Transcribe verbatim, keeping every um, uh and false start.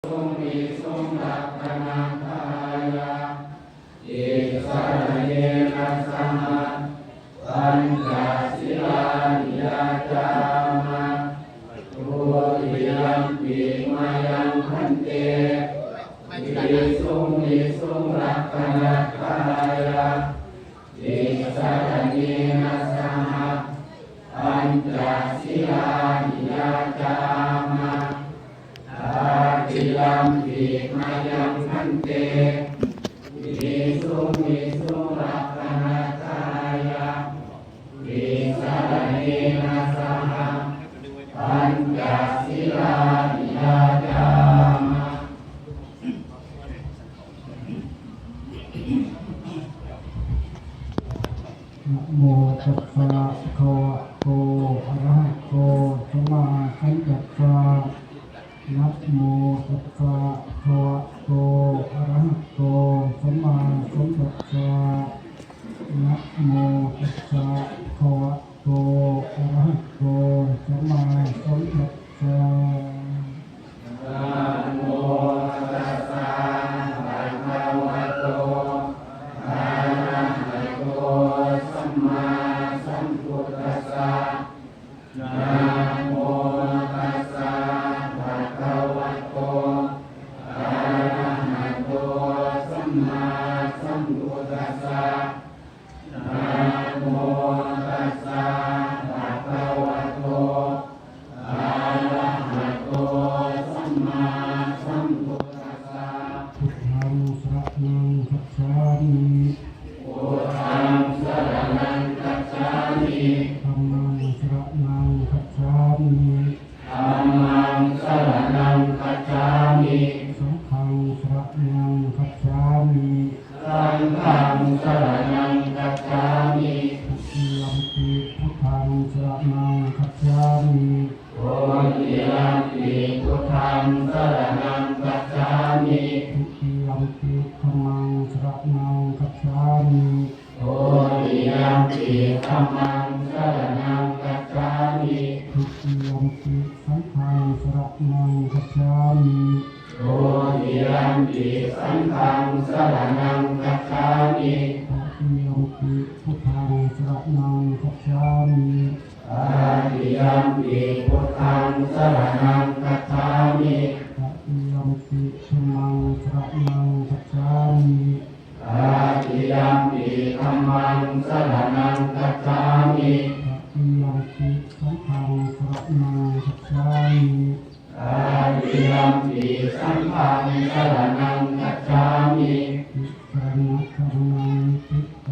visuṃ visuṃ rakkhaṇatthāya tisaraṇena saha pañca sīlāni yācāma. Dutiyampi mayaṃ bhante visuṃ visuṃ rakkhaṇatthāya tisaraṇena saha pañca sīlāni yācāma. Tatiyampi mayaṃ bhante visuṃ visuṃ rakkhaṇatthāya tisaraṇena saha pañca sīlāni yācāma. Namo tassa bhagavato arahato sammāsambuddhassa. Namo tassa bhagavato arahato sammāsambuddhassa. Namo tassa bhagavato arahato sammāsambuddhassa. Namo tassa bhagavato arahato sammāsambuddhassa. Namo tassa bhagavato arahato sammāsambuddhassa. Namo tassa bhagavato arahato sammāsambuddhassa. Buddhaṃ saraṇaṃ gacchāmi. Buddhaṃ saraṇaṃ gacchāmi. Dhammaṃ saraṇaṃ gacchāmi. Dhammaṃ saraṇaṃ gacchāmi. Saṅghaṃ saraṇaṃ gacchāmi. Saṅghaṃ saraṇaṃ gacchāmi. Dutiyampi buddhaṃ saraṇaṃ gacchāmi. Dutiyampi buddhaṃ saraṇaṃ gacchāmi. Dutiyampi dhammaṃ saraṇaṃ gacchāmi. Dutiyampi dhammaṃ saraṇaṃ gacchāmi. Dutiyampi saṅghaṃ saraṇaṃ gacchāmi. Dutiyampi saṅghaṃ saraṇaṃ gacchāmi. Tatiyampi buddhaṃ saraṇaṃ gacchāmi. Tatiyampi buddhaṃ saraṇaṃ gacchāmi. Tatiyampi dhammaṃ saraṇaṃ gacchāmi. Tatiyampi dhammaṃ saraṇaṃ gacchāmi. Tatiyampi saṅghaṃ saraṇaṃ gacchāmi. Tatiyampi saṅghaṃ saraṇaṃ gacchāmi. Tisaraṇagamanaṃ niṭṭhitaṃ.